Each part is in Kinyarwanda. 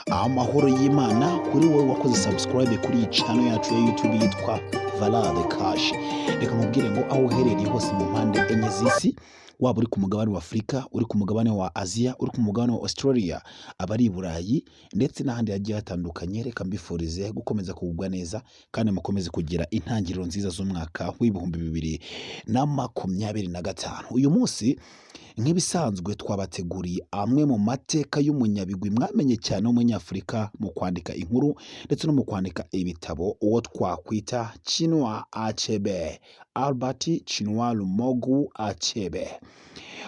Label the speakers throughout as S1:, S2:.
S1: Amahoro y'Imana kuri wowe wakoze subscribe kuri iyi channel yacu ya YouTube yitwa Valade Cash. Reka nkubwire ngo aho uherereye hose mu mpande enye z'isi, waba uri ku mugabane wa Afurika, uri ku mugabane wa Aziya, uri ku mugabane wa Australia, abari i Burayi ndetse n'ahandi hagiye hatandukanye, reka mbifurize gukomeza kugubwa neza kandi mukomeze kugira intangiriro nziza z'umwaka w'2025. Uyu munsi nk'ibisanzwe twabateguriye amwe mu mateka y'umunyabigwi mwamenye cyane w'umunyafurika mu kwandika inkuru ndetse no mu kwandika ibitabo, uwo twakwita Chinua Achebe, Albert Chinua Rumogu Achebe.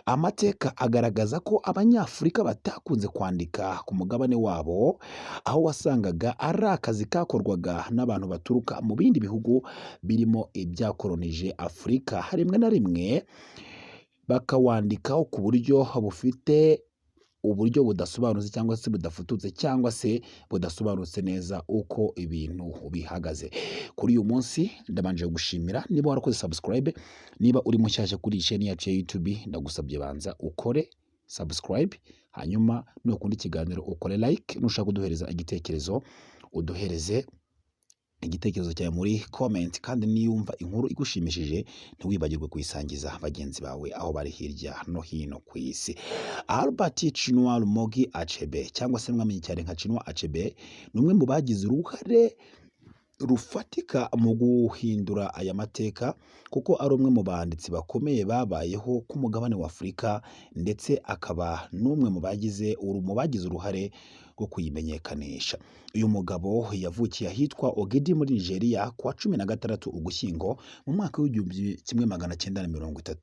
S1: Amateka agaragaza ko Abanyafurika batakunze kwandika ku mugabane wabo, aho wasangaga ari akazi kakorwaga n'abantu baturuka mu bindi bihugu birimo ibyakoronije Afurika, rimwe na rimwe bakawandikaho ku buryo bufite uburyo budasobanutse cyangwa se budafututse cyangwa se budasobanutse neza uko ibintu bihagaze. Kuri uyu munsi ndabanje gushimira niba warakoze subscribe. Niba uri mushyashya kuri iyi chaîne yacu ya YouTube, ndagusabye banza ukore subscribe, hanyuma nukunda ikiganiro ukore like, nushaka kuduhereza igitekerezo uduhereze igitekerezo cyawe muri comment, kandi niyumva inkuru igushimishije ntiwibagirwe kuyisangiza bagenzi bawe aho bari hirya no hino ku isi. Albert Chinua Rumogi Achebe, cyangwa se mwamenye cyane nka Chinua Achebe, ni umwe mu bagize uruhare rufatika mu guhindura aya mateka, kuko ari umwe mu banditsi bakomeye babayeho ku mugabane wa Afurika, ndetse akaba n'umwe mu bagize uruhare rwo kuyimenyekanisha. Uyu mugabo yavukiye ahitwa Ogidi muri Nigeria ku wa 16 Ugushyingo mu mwaka w'1930.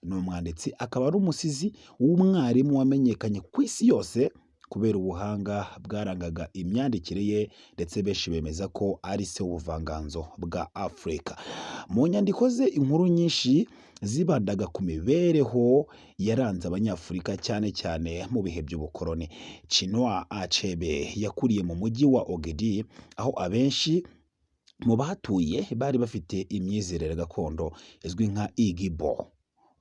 S1: Ni umwanditsi, akaba ari umusizi w'umwarimu wamenyekanye ku isi yose kubera ubuhanga bwarangaga imyandikire ye, ndetse benshi bemeza ko ari se w'ubuvanganzo bwa Afurika. Mu nyandiko ze, inkuru nyinshi zibandaga ku mibereho yaranze Abanyafurika, cyane cyane mu bihe by'ubukoloni. Chinua Achebe yakuriye mu mujyi wa Ogidi, aho abenshi mu bahatuye bari bafite imyizerere gakondo izwi nka Igbo.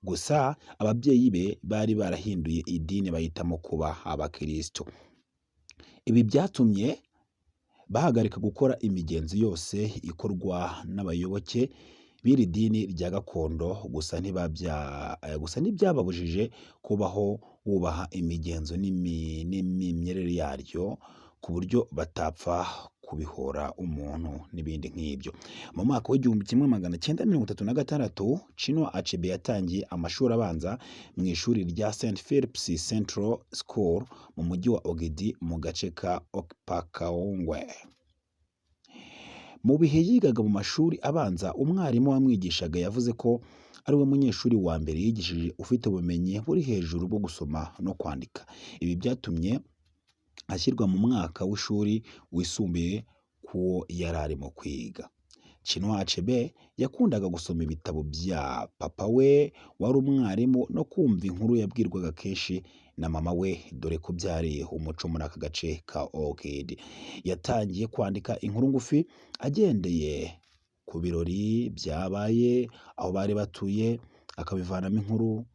S1: Gusa ababyeyi be bari barahinduye idini bahitamo kuba abakristo. Ibi byatumye bahagarika gukora imigenzo yose ikorwa n'abayoboke b'iri dini rya gakondo. Gusa ntibyababujije kubaho bubaha imigenzo n'imimerere yaryo, ku buryo batapfa kubihora umuntu n'ibindi nk'ibyo. Mu mwaka w'1936, Chinua Achebe yatangiye amashuri abanza mu ishuri rya St Philip's Central School mu mujyi wa Ogidi mu gace ka Okpakaongwe. Mu bihe yigaga mu mashuri abanza, umwarimu wamwigishaga yavuze ko ari we munyeshuri wa mbere yigishije ufite ubumenyi buri hejuru bwo gusoma no kwandika. Ibi byatumye ashyirwa mu mwaka w'ishuri wisumbuye kuwo yari arimo kwiga. Chinua Achebe yakundaga gusoma ibitabo bya papa we wari umwarimu no kumva inkuru yabwirwaga kenshi na mama we, dore ko byari umuco muri aka gace ka Ogidi. Yatangiye kwandika inkuru ngufi agendeye ku birori byabaye aho bari batuye, akabivanamo inkuru.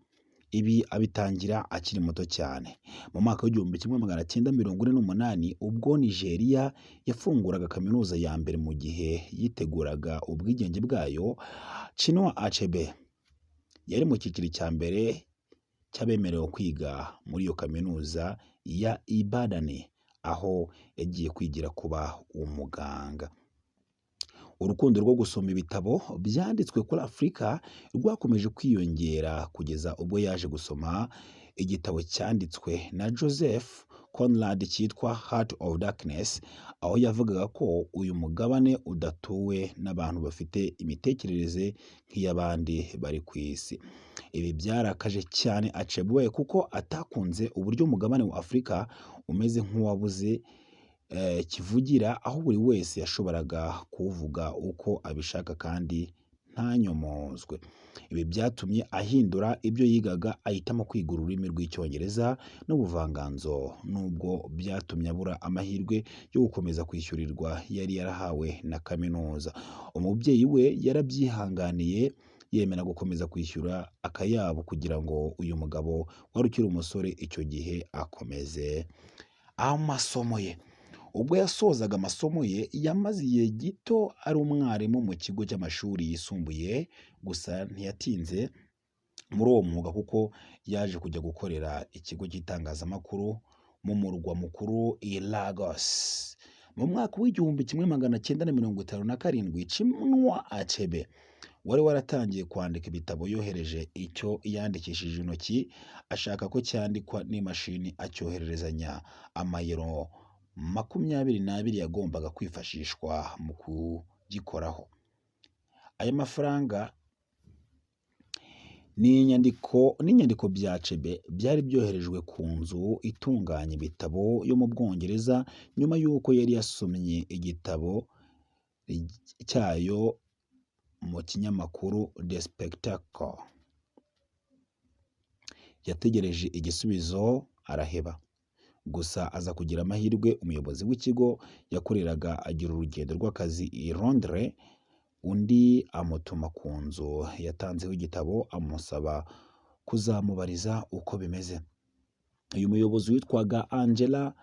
S1: Ibi abitangira akiri muto cyane. Mu mwaka w'1948, ubwo Nigeria yafunguraga kaminuza ya mbere mu gihe yiteguraga ubwigenge bwayo, Chinua Achebe yari mu cyiciro cya mbere cy'abemerewe kwiga muri iyo kaminuza ya Ibadan, aho yagiye kwigira kuba umuganga. Urukundo rwo gusoma ibitabo byanditswe kuri Afurika rwakomeje kwiyongera kugeza ubwo yaje gusoma igitabo cyanditswe na Joseph Conrad cyitwa Heart of Darkness, aho yavugaga ko uyu mugabane udatuwe n'abantu bafite imitekerereze nk'iy'abandi bari ku isi. Ibi byarakaje cyane Achebe, kuko atakunze uburyo umugabane wa Afurika umeze nk'uwabuze kivugira, aho buri wese yashoboraga kuwuvuga uko abishaka kandi ntanyomozwe. Ibi byatumye ahindura ibyo yigaga, ahitamo kwiga ururimi rw'Icyongereza n'ubuvanganzo, nubwo byatumye abura amahirwe yo gukomeza kwishyurirwa yari yarahawe na kaminuza. Umubyeyi we yarabyihanganiye, yemera gukomeza kwishyura akayabo kugira ngo uyu mugabo wari ukiri umusore icyo gihe akomeze amasomo ye. Ubwo yasozaga amasomo ye, yamaze igihe gito ari umwarimu mu kigo cy'amashuri yisumbuye, gusa ntiyatinze muri uwo mwuga kuko yaje kujya gukorera ikigo cy'itangazamakuru mu murwa mukuru i Lagos. Mu mwaka w'1957, Chinua Achebe wari waratangiye kwandika ibitabo yohereje icyo yandikishije intoki ashaka ko cyandikwa n'imashini, acyohererezanya amayero 22 yagombaga kwifashishwa mu kugikoraho. Aya mafaranga ni inyandiko n'inyandiko bya Achebe byari byoherejwe ku nzu itunganya ibitabo yo mu Bwongereza nyuma y'uko yari yasomye igitabo cyayo mu kinyamakuru The Spectator. Yategereje igisubizo araheba. Gusa aza kugira amahirwe, umuyobozi w'ikigo yakoreraga agira urugendo rw'akazi i Londres, undi amutuma ku nzu yatanzeho igitabo amusaba kuzamubariza uko bimeze. Uyu muyobozi witwaga Angela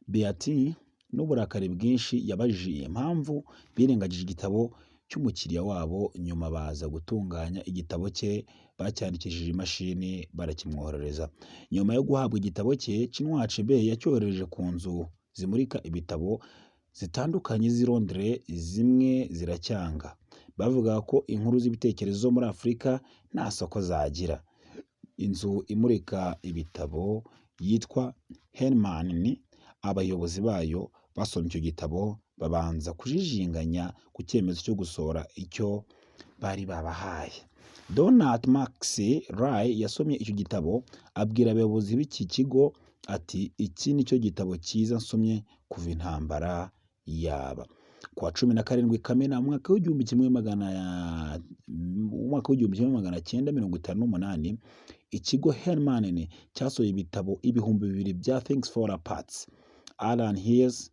S1: Beatty, n'uburakari bwinshi yabajije impamvu birengagije igitabo cy'umukiriya wabo, nyuma baza gutunganya igitabo cye bacyandikishije imashini barakimwoherereza. Nyuma yo guhabwa igitabo cye, Chinua Achebe yacyohereje ku nzu zimurika ibitabo zitandukanye z'i Londres, zimwe ziracyanga. Bavugaga ko inkuru z'ibitekerezo zo muri Afurika nta soko zagira. Inzu imurika ibitabo yitwa Heinemann, abayobozi bayo basomye icyo gitabo babanza kujijinganya ku cyemezo cyo gusohora icyo bari babahaye. Donald Max Ray yasomye icyo gitabo abwira abayobozi b'iki kigo ati: "Iki ni cyo gitabo cyiza nsomye kuva intambara yaba." Ku wa 17 Kamena mu mwaka w'1958, ikigo Heinemann cyasohoye ibitabo 2000 bya Things Fall Apart. Alan Hughes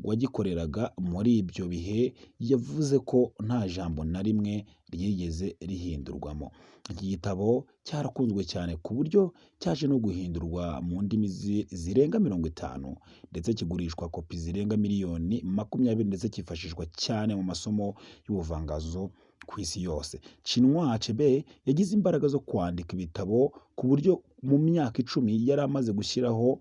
S1: wagikoreraga muri ibyo bihe yavuze ko nta jambo na rimwe ryigeze rihindurwamo. Iki gitabo cyarakunzwe cyane ku buryo cyaje no guhindurwa mu ndimi zirenga 50, ndetse kigurishwa kopi zirenga miliyoni 20, ndetse cyifashishwa cyane mu masomo y'ubuvanganzo ku isi yose. Chinua Achebe yagize imbaraga zo kwandika ibitabo ku buryo mu myaka 10 yari amaze gushyiraho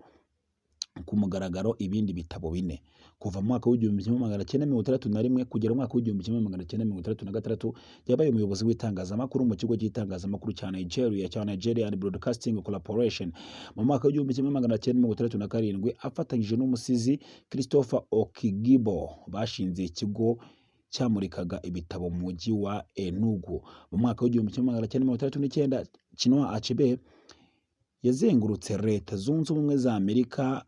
S1: ku mugaragaro ibindi bitabo bine. Kuva mu mwaka w'1961 kugera mu mwaka w'1966 yabaye umuyobozi w'itangazamakuru mu kigo cy'itangazamakuru cya Nigeria cya Nigerian Broadcasting Corporation. Mu mwaka w'1967, afatanyije n'umusizi Christopher Okigbo, bashinze ikigo cyamurikaga ibitabo mu mujyi wa Enugu. Mu mwaka w'1969, Chinua Achebe yazengurutse Leta Zunze Ubumwe za Amerika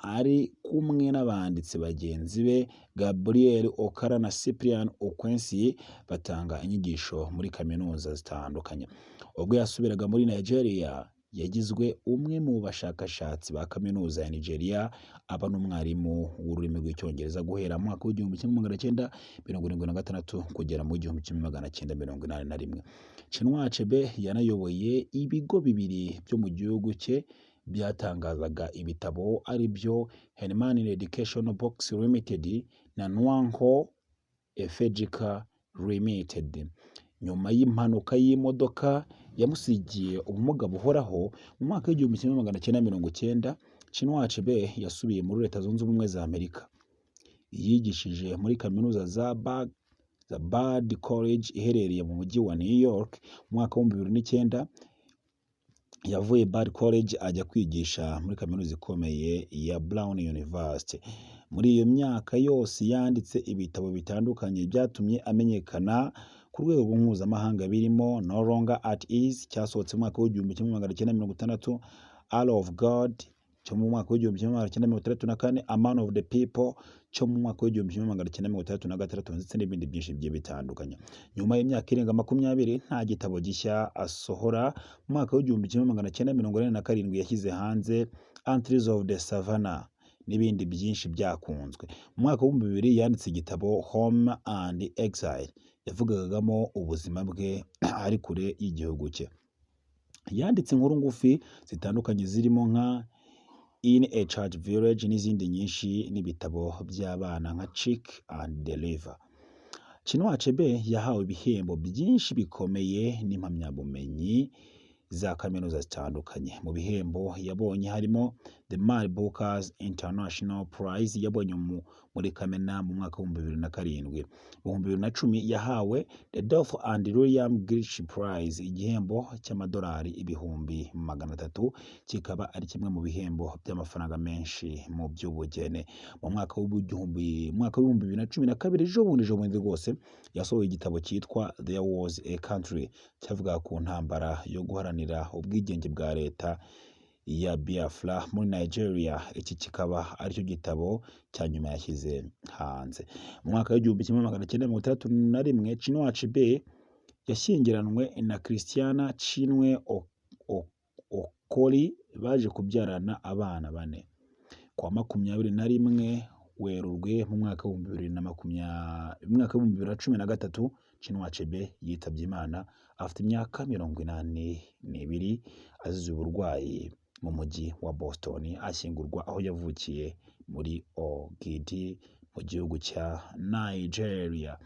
S1: ari kumwe n'abanditsi bagenzi be Gabriel Okara na Cyprian Okwensi, batanga inyigisho muri kaminuza zitandukanye. Ubwo yasubiraga muri Nigeria, yagizwe umwe mu bashakashatsi ba kaminuza ya Nigeria, aba n'umwarimu w'ururimi rw'Icyongereza guhera mu mwaka w'1976 kugera mu 1981. Chinua Achebe yanayoboye ibigo bibiri byo mu gihugu cye byatangazaga ibitabo, ari byo Heinemann Educational Books Limited na Nwankwo Ifejika Limited. Nyuma y'impanuka y'imodoka yamusigiye ubumuga buhoraho mu mwaka w'1990, Chinua Achebe yasubiye muri Leta Zunze Ubumwe za Amerika. Yigishije muri kaminuza za Bard College iherereye mu mujyi wa New York. Mu mwaka w'2009 yavuye Bard College ajya kwigisha muri kaminuza ikomeye ya Brown University. Muri iyo myaka yose yanditse ibitabo bitandukanye byatumye amenyekana ku rwego mpuzamahanga, birimo No Longer at Ease cyasohotse mu mwaka w'1960, Arrow of God cyo mu mwaka w'1964, A Man of the People cyo mu mwaka w'1966, ndetse n'ibindi byinshi bigiye bitandukanye. Nyuma y'imyaka irenga 20 nta gitabo gishya asohora, mu mwaka w'1987 yashyize hanze Antlers of the Savannah n'ibindi byinshi byakunzwe. Mu mwaka w'2000 yanditse igitabo Home and Exile yavugagamo ubuzima bwe ari kure y'igihugu cye. Yanditse inkuru ngufi zitandukanye zirimo nka In a Church Village n'izindi nyinshi, n'ibitabo by'abana nka Chick and the River. Chinua Achebe yahawe ibihembo byinshi bikomeye n'impamyabumenyi za kaminuza zitandukanye. Mu bihembo yabonye harimo The Man Bookers International Prize yabonye muri Kamena mu mwaka wa 2007. Mu 2010 yahawe The Dorothy and William Gish Prize, igihembo cy'amadolari 300,000, kikaba ari kimwe mu bihembo by'amafaranga menshi mu by'ubugeni. Mu mwaka wa 2012, ejo bundi ejo bundi rwose, yasohoye igitabo cyitwa There Was a Country, cyavuga ku ntambara yo guharanira ubwigenge bwa leta ya Biafra muri Nigeria. Iki kikaba aricyo gitabo cya nyuma yashyize hanze. Mu mwaka wa 1961, Chinua Achebe yashyingiranwe na Christiana Chinwe Okoli, baje kubyarana abana bane. Ku wa 21 Werurwe mu mwaka w'ibihumbi bibiri na makumyabiri, mu mwaka wa 2013, Chinua Achebe yitabye Imana afite imyaka 82, azize uburwayi mu mujyi wa Boston, ashyingurwa aho yavukiye muri Ogidi mu gihugu cya Nigeria.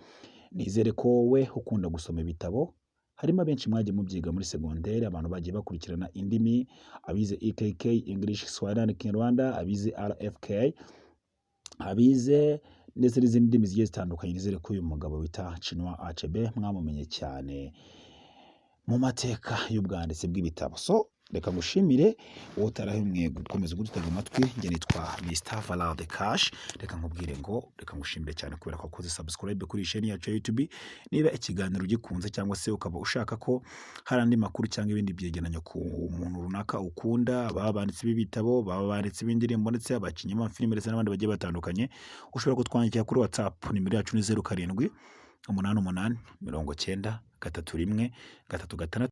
S1: Nizere ko wowe ukunda gusoma ibitabo, harimo abenshi mwagiye mubyiga muri segonderi, abantu bagiye bakurikirana indimi, abize EKK, English, Swahili and Kinyarwanda, abize RFK, abize ndetse n'izindi ndimi zigiye zitandukanye. Nizere ko uyu mugabo bita Chinua Achebe mwamumenye cyane mu mateka y'ubwanditsi bw'ibitabo. So reka ngushimire wowe utarahemwe gukomeza kudutega amatwi. Njye nitwa Mr Valade Cash. Reka nkubwire ngo reka ngushimire cyane kubera ko wakoze subscribe kuri iyi chaîne yacu ya YouTube. Niba ikiganiro ugikunze cyangwa se ukaba ushaka ko hari andi makuru cyangwa ibindi byegeranyo ku muntu runaka ukunda, baba abanditsi b'ibitabo, baba abanditsi b'indirimbo, ndetse abakinnyi b'amafilime, ndetse n'abandi bagiye batandukanye, ushobora kutwandikira kuri WhatsApp. Nimero yacu ni 0788 90 31 36.